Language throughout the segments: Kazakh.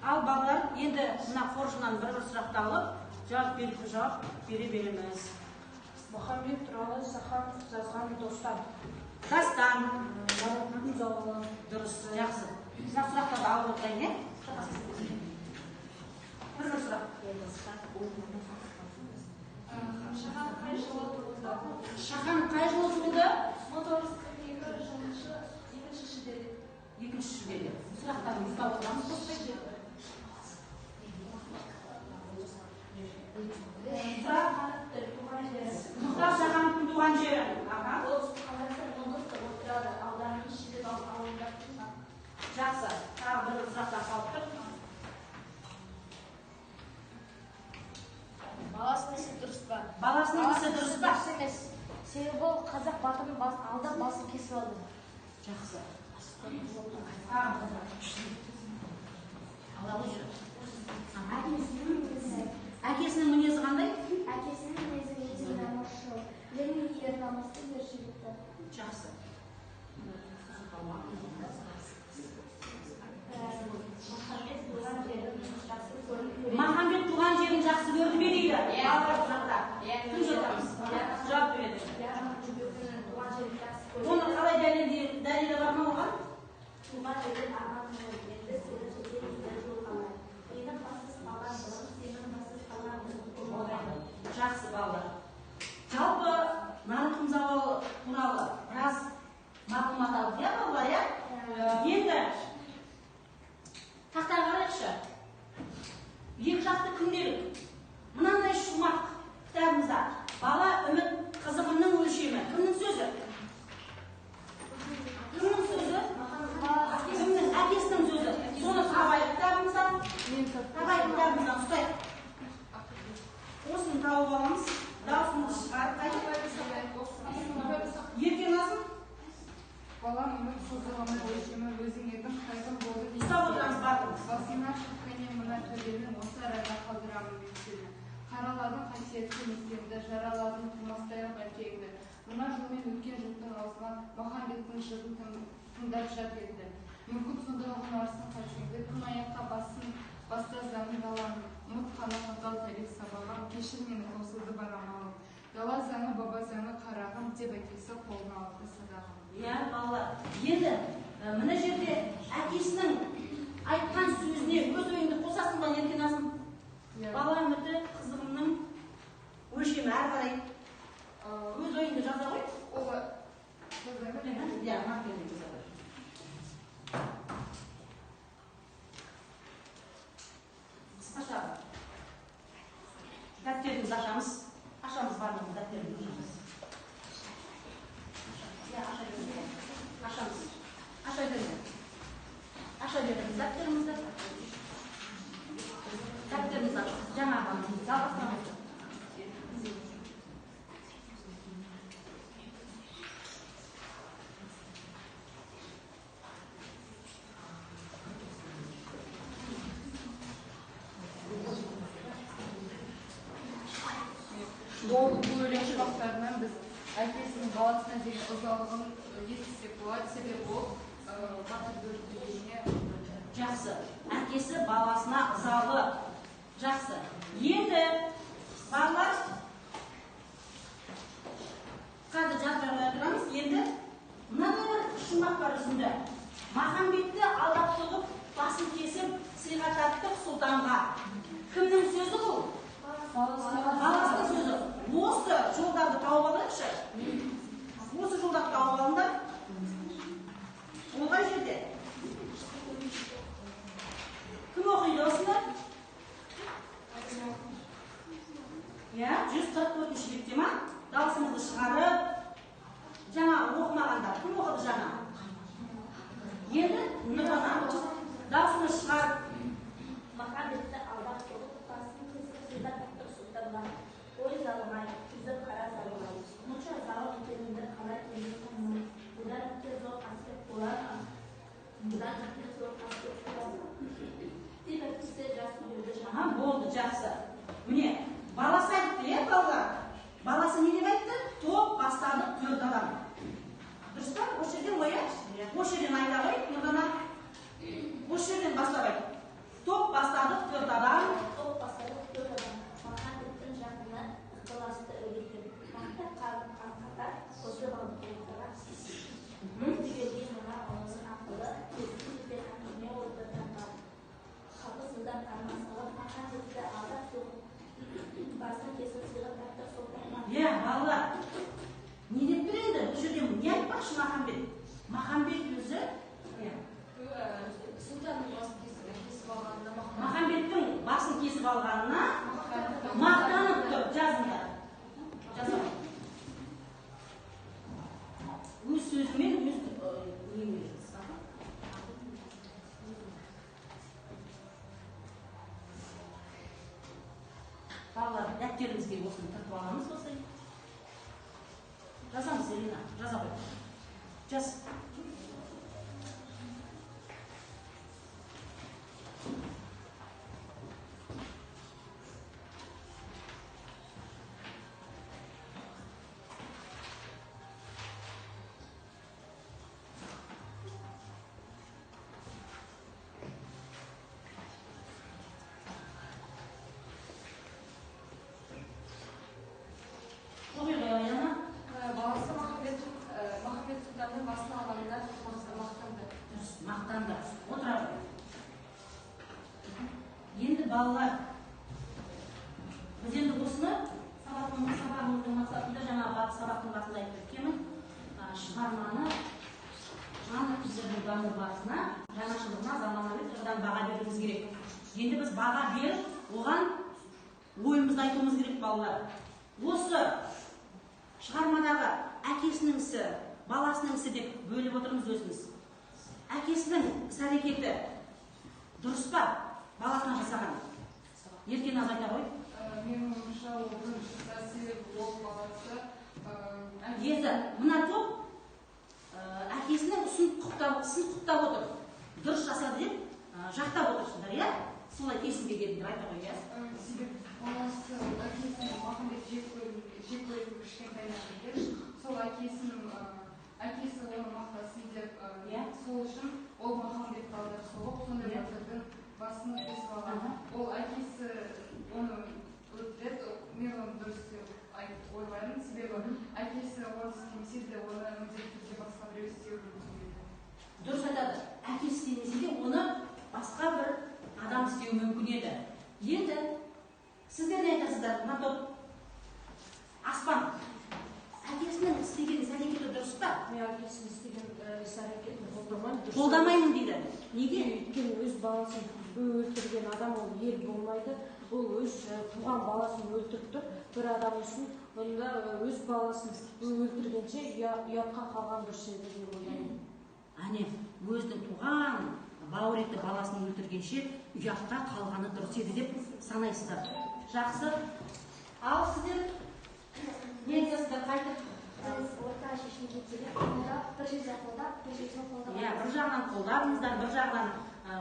Ал балалар, енді мына қоржыннан бір-бір сұрақты алып, жауап бере береміз. Махамбет туралы Саханов жазған достан. Дастан. Дұрыс, жақсы. Мына сұрақтарды алып отырайын, иә? Бір-бір сұрақ. Шахан қай жылы туылды? Шахан қай жылы туылды? 1942 жылы 2 шілдеде. 2 шілдеде. Сұрақтарымызды алып отырамыз. Сұрақ. Мұхтар Шахановтың туған жері. Аха. Оңтүстік Қазақстан облысы Отырар ауданының Шілдебай ауылында туған. Жақсы. Тағы бір сұрақтар қалып тұр. Баласының ісі дұрыс па? Баласының ісі дұрыс па? Дұрыс емес. Себебі ол қазақ батырын алдап басын кесіп алды. Жақсы. Тағы бір сұрақ. Ала ғой жүр. Әкесінің мінезі қандай? Әкесінің мінезі өте намысшыл, және ер намысты ер жігіті. Жақсы. Махамбет туған жерін жақсы көрді ме дейді? Балалар сұрақта. Кім жатамыз? Жауап береді. Оны қалай дәлелі бар ма оған? Туған жерден арман енді сені жетелейді жол қалай. Менің бассыз қалған бұрын, сенің бассыз қалған бұрын. Жақсы балалар. Жалпы Нарынқұм зауалы туралы біраз мағлұмат алдық, иә балалар, иә? Енді тақтаға қарайықшы. Екі жақты күнделік. Мынандай шумақ кітабымызда. Бала үміт қызығының өлшемі. Кімнің сөзі? Кімнің сөзі? Кімнің? Әкесінің сөзі. Соны табайық кітабымыздан. Табайық кітабымыздан ұстайық. Осыны тауып аламыз. Дауысымызды шығарып қайтып. Еркеназым. Балам үміт созығының өлшемі өзің едің, қайғым болды деймін. Ұстап отырамыз барлығымыз. Басыңа шыққанен мына төбенің осы арада қалдырамын мен сені. Қараладың қасиетті мекенді, жараладың тумастай әкеңді. Мына жолмен өткен жұрттың аузынан Махамбеттің жырын тыңдап жат енді. Мүмкін сонда ұғынарсың қатеңді, кім аяққа бассын, баста заңын даланың. Ұмытқаны қатал тарих сабағым, кешір мені таусылды бар амалым. Дала заңы, баба заңы қарағым, деп әкесі қолына алды садағын. Иә, балалар. Енді мына жерде әкесінің айтқан сөзіне өз ойыңды қосасың ба, Еркеназым? Бала үміті қызығымның өлшемі әрі қарай. Өз ойыңды жаза ғой. Иә, маркермен жаза ғой. Қысқаша дәптерімізді ашамыз. Ашамыз барлығын дәптерімізді ашамыз. Иә, аша беріңіз. Ашамыз. Аша беріңіз. Аша беріңіз дәптерімізді. Дәптерімізді ашамыз. Жаңағы жалғастырамыз. Бұл өлең шумақтарынан біз әкесінің баласына деген ызалығын естісек болады, себебі ол батырды өлтіргеніне. Жақсы. Әкесі баласына ызалы. Жақсы. Енді балалар қазір жазбай қоя тұрамыз. Енді мынадай бір шумақ бар үзінді. Махамбетті алдап соғып, басын кесіп, сыйға тарттық сұлтанға. Кімнің сөзі бұл? Баласының сөзі. Осы жолдарды тауып алайықшы. Осы жолдарды тауып алыңдар. Ол қай жерде? Кім оқиды осыны? Иә, 144-ші бетте ма? Дауысымызды шығарып, жаңа оқымағандар. Кім оқыды жаңа? Енді Нұрғана дауысымызды шығарып. Махамбетті алдап соғып, басын кесіп, сыйға тарттық сұлтанға. Ой залым-ай, жүзі қара залым-ай, мұнша залым екеніңді қалай келдің танимын. Бұдан өте зор қасірет болар ма? Бұдан өте зор қасірет болар ма? Деп әкесі жас өлді жаңа. Болды, жақсы. Міне, баласы айтты, иә, балалар? Баласы не деп айтты? Топ басын алғанына мақтанып тұр. Жазыңдар. Жаза. Өз сөзімен өз немен. Балалар, дәптерімізге осыны тыртып аламыз осылай. Жазамыз, Елена, жаза ғой. Жаз. Баласы Махамбет сұлтанның басын алғанына мақтанды. Дұрыс, мақтанды. Отыра ғой. Енді балалар, біз енді осыны сабағымыздың мақсатында жаңа сабақтың басында айтып өткенмін. Шығарманы жанр тілдердің даму барысына, жаңашылдығына заманауи тұрғыдан баға беруіміз керек. Енді біз баға беріп, оған ойымызды айтуымыз керек балалар. Осы шығармадағы әкесінің ісі, баласының ісі деп бөліп отырмыз өзіміз. Әкесінің іс әрекеті дұрыс па? Баласына жасаған. Еркеназ айта ғой. Менің ойымша, ол дұрыс жасаса, себебі ол баласы енді мына топ әкесінің ісін құптап отыр. Дұрыс жасады деп жақтап отырсыңдар, иә? Солай келісімге келдіңдер, айта ғой, иә? Себебі баласы әкесінің Махамбет жек көретін кішкентайынан бері, сол әкесі оны мақтасын деп, сол үшін ол Махамбетті алдап соғып, сондай батырдың басын кесіп алған. Ол әкесі оны өлтіреді, мен оны дұрыс деп ойлаймын, себебі әкесі оны істемесе де, оны міндетті түрде басқа біреу істеуі мүмкін еді. Дұрыс айтады. Әкесі істемесе де, оны басқа бір адам істеуі мүмкін еді. Енді сіздер не айтасыздар? Мына топ Аспан, әкесінің істеген іс әрекеті дұрыс па? Мен әкесінің істеген іс әрекетін қолдамаймын. Қолдамаймын дейді. Неге? Өйткені өз баласын өлтірген адам ол ер болмайды. Ол өз туған баласын өлтіріп тұр. Бір адам үшін онда өз баласын өлтіргенше ұятқа қалған дұрыс еді деп ойлаймын. Әне, өзінің туған бауыр етті баласын өлтіргенше ұятқа қалғаны дұрыс еді деп санайсыздар. Жақсы. Ал сіздер не айтасыздар? Қайтып Біз орта шешімге келіп, қолдап, бір жерде қолдап, бір жерде қолдамаймыз. Иә, бір жағынан қолдадыңыздар, бір жағынан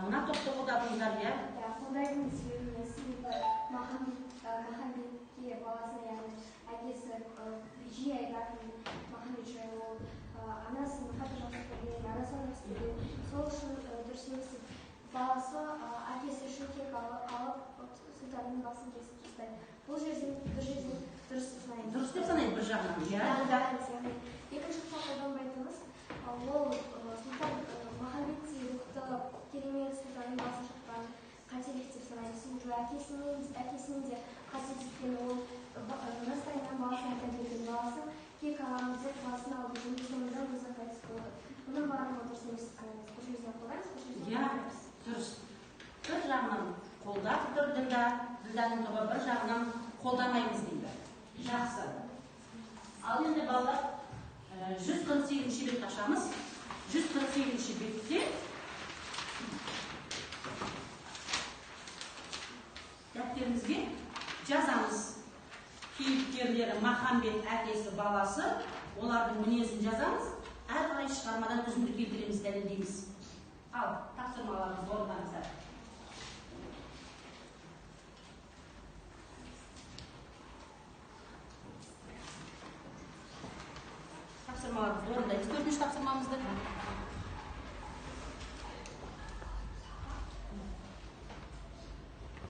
мына топты қолдадыңыздар, иә? Иә, қолдайтын себебіміз, себебі Махамбетке баласына, яғни әкесі жиі айтатын Махамбет жайлы, ол анасын қатты жақсы көрген, анасын жақсы көрген. Сол үшін дұрыс емес деп баласы әкесі үшін кек алып сұлтанның басын кесіп тастайды. Бұл жерден бір жерден дұрыс деп санаймыз. Дұрыс деп санайды бір жағынан, иә? Екінші тұста қолданбайтынымыз, ол сұлтан Махамбеттей рухты керемет сұлтанның басын шапқан қателік деп санаймыз. Себебі әкесінен де қателескен, ол жастайынан баласына айта берген, баласы кек аламыз деп басын алды, соңында өзі қайтыс болды. Бұның барлығы дұрыс емес деп санаймыз. Бір жерден қолдаймыз, бір жерден қолдамаймыз. Дұрыс. Бір жағынан қолдап тұр Ділдә, Ділдәнің тобы, бір жағынан қолдамаймыз дейді. Жақсы. Ал енді балалар, 148-ші бет ашамыз. 148-ші бетте дәптерімізге жазамыз. Кейіпкерлері Махамбет, әкесі, баласы, олардың мінезін жазамыз. Әрі қарай шығармадан үзінді келтіреміз, дәлелдейміз. Ал, тапсырмаларыңызды орындаңыздар. Тапсырмаларымызды орындаймыз. Төртінші тапсырмамызды.